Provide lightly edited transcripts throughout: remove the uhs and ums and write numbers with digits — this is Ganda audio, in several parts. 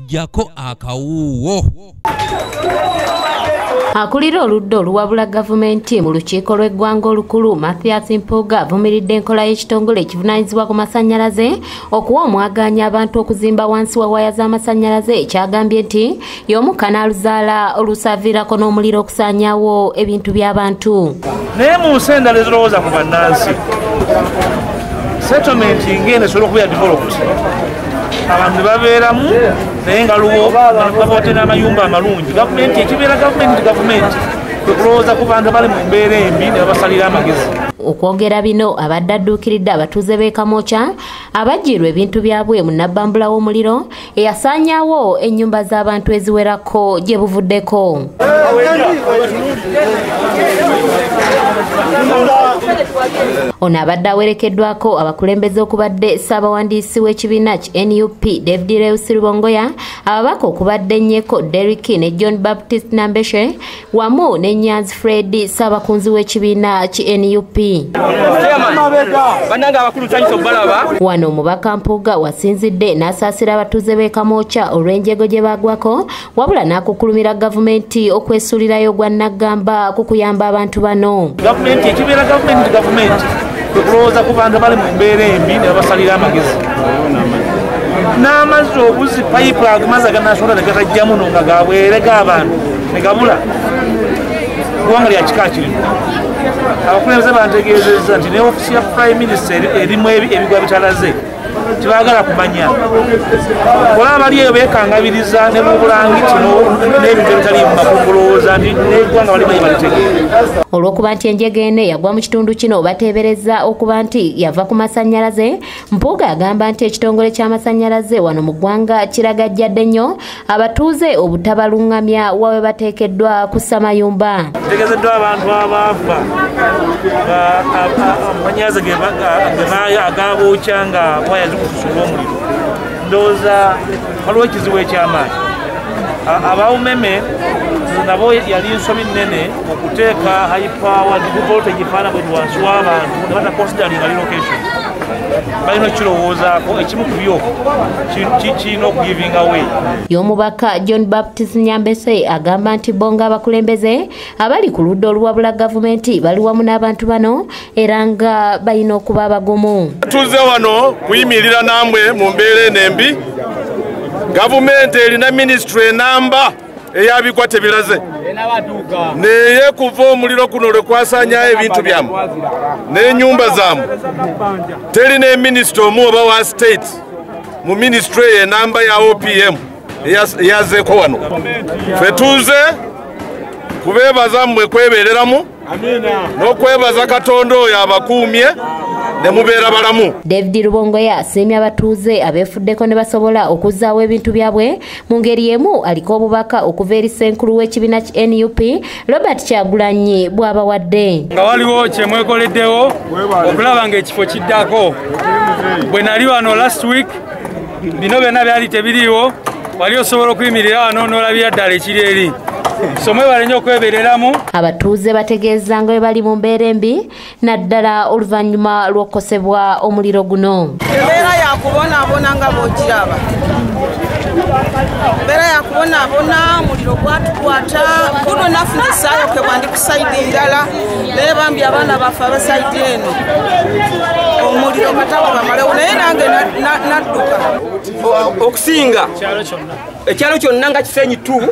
Jako akawuwo. Akulira oludda oluwabula gavumenti mu lukiiko lw'eggwanga olukulu Mathias Mpuuga avumiridde enkola y'ekitongole ekivunaanyizibwa ku masannyalaze okuwa omwagaanya abantu okuzimba wansi wa waya z'amasannyalaze, ekyagambye nti y'omu kanaaluzaala olusaviirako n'omuliro okusaanyaawo ebintu by'abantu. Naye mu nsi endala ezirowooza ku bannansi, settlement ng'eno esobola okubeera developed, abantu babeeramu naye nga luwo babote n'amayumba amalungi. Gavumenti ekibeera gavumenti gavumenti kwe kulowooza ku bantu abali mu mbeera embi ne babasalira amagezi. Okwogera bino abadde adduukiridde abatuuze b'e Kamwokya abajjirwa ebintu byabwe mu nabbambula w'omuliro eyasaanyaawo ennyumba z'abantu eziwerako gye buvuddeko. Ono abadde awerekeddwako abakulembeze okubadde ssaabawandiisi w'ekibiina ki NUP David Lewis Rubongoya, ababaka okubadde Nnyeko Derrick ne John Baptist Nambeshe wamu ne Nyanzi Fred ssaabakunzi w'ekibiina ki NUP. Wano omubaka Mpuuga wasinzidde n'asaasira abatuuze b'e Kamwokya olw'enjego gye baagwako, wabula n'akukkulumira gavumenti okwesuulirayo gwa nnaggamba ku kuyamba abantu bano. Gavumenti ekibeera gavumenti gavumenti kwe kulowooza ku bantu abali mu mbeera embi ne babasalira amagezi. N'amazzi obuzi payipu amazzi aganasonda ne gatajja muno nga gabwerega abantu ne gabula. Ggwanga lya kika kino. Abakulembeze bantegeezezza nti ne ofiisi ya Prime Minister erimu ebigwa bitalaze, tebaagala kumanya. Kola abali eyo beekangabiriza ne mu bulangiti n'ebintu ebitali mu makulu kulowooza nti n'eggwanga balimanyi balitegeera. Olw'okuba nti enjega eno yagwa mu kitundu kino bateebereza okuba nti yava ku masannyalaze, Mpuuga agamba nti ekitongole ky'amasannyalaze wano mu ggwanga kiragajjadde nnyo abatuuze obutabalungamya wa we bateekeddwa kussa mayumba. Ntegeezeddwa abantu abaafa amasannyalaze agabookya nga waya zikutusula omuliro. Ndowooza waliwo ekizibu eky'amaanyi. Abawumeme nabo yali nsobi nnene okuteeka high power voltage efaanana bwe wansi w'abantu ne bataconsideringa relocation. Balina okukirowoozaako, ekimu ku byo kirina okugiving away. Y'omubaka John Baptist Nyambese agamba nti bo ng'abakulembeze abali ku ludda oluwabula gavumenti bali wamu n'abantu bano era nga balina okuba abagumu. Tuze wano kuyimirira nammwe mu mbeera eno embi. Gavumenti erina minisitule enamba eyabigwa tebiraze, naye kuva omuliro guno lwe kwasaanyayo ebintu byammwe n'ennyumba zammwe, teri ne minisita omu oba wa state mu minisitule eyo enamba ya OPM eyazeeko wano. Ffe tuze kubeebaza mmwe kwebeereramu n'okwebaza Katonda oyo abakuumye ne mubeera balamu. David Rubongoya asiimye abatuuze abeefuddeko ne basobola okuzzaawo ebintu byabwe. Mu ngeri emu aliko obubaka okuva eri ssenkulu w'ekibiina ki NUP Robert Kyagulanyi bw'abawadde. Nga waliwo kye mwekoleddewo okulaba ng'ekifo kiddako. Bwe nali wano last week bino byonna byali tebiriiwo, wali osobola okuyimirira wano n'olabira ddala ekiri eri. So mwebale nnyo okwebeereramu. Abatuuze bategeeza nga bwe bali mu mbeera embi naddala oluvannyuma lw'okukosebwa omuliro guno. Embeera yakubonaabona nga bw'ogiraba. Embeera yakubonaabona, omuliro gwatukwata, guno nafunisaayo ke bwandi ku sayidi ndala, naye bambi abaana baffe abasayidi eno omuliro katawa bamalewo, naye nange nadduka. Okusinga ekyalo kyonna nga Kisenyi 2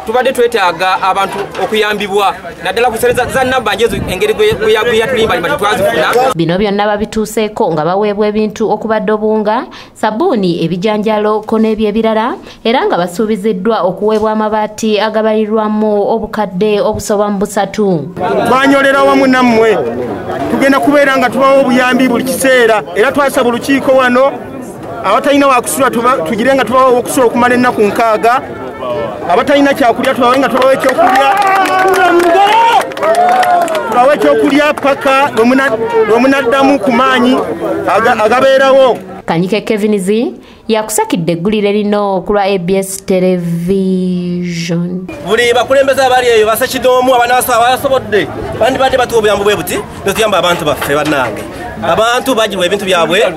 tubadde twetaaga abantu okuyambibwa naddala ku ssente za Nabbanja ezo engeri gwe yatulimbalima tetwazifuna. Bino byonna babituuseeko nga baweebwa ebintu okubadde obuwunga, sabbuuni, ebijanjaalo ko n'ebyo ebirala, era nga basuubiziddwa okuweebwa amabaati agabalirwamu obukadde obusoba mu 3. Twanyolera wamu nammwe, tugenda kubeera nga tubawa obuyambi buli kiseera, era twasaba olukiiko wano abatalina wakusula tugire nga tubawa okusula okumala ennaku 6, abatalina kyakulya tubawe nga tubawa ekyokulya, tubawe ekyokulya paka lwe munaddamu ku maanyi agabeerawo. Kanyike Kevin Z yakusakidde eggulire lino ku lwa ABS Television. Buli bakulembeze abali eyo basekidoomu abanabasobodde bandibadde batuwa obuyambi bwe buti ne tuyamba abantu baffe bannange. Abantu bagirwa ebintu byabwe.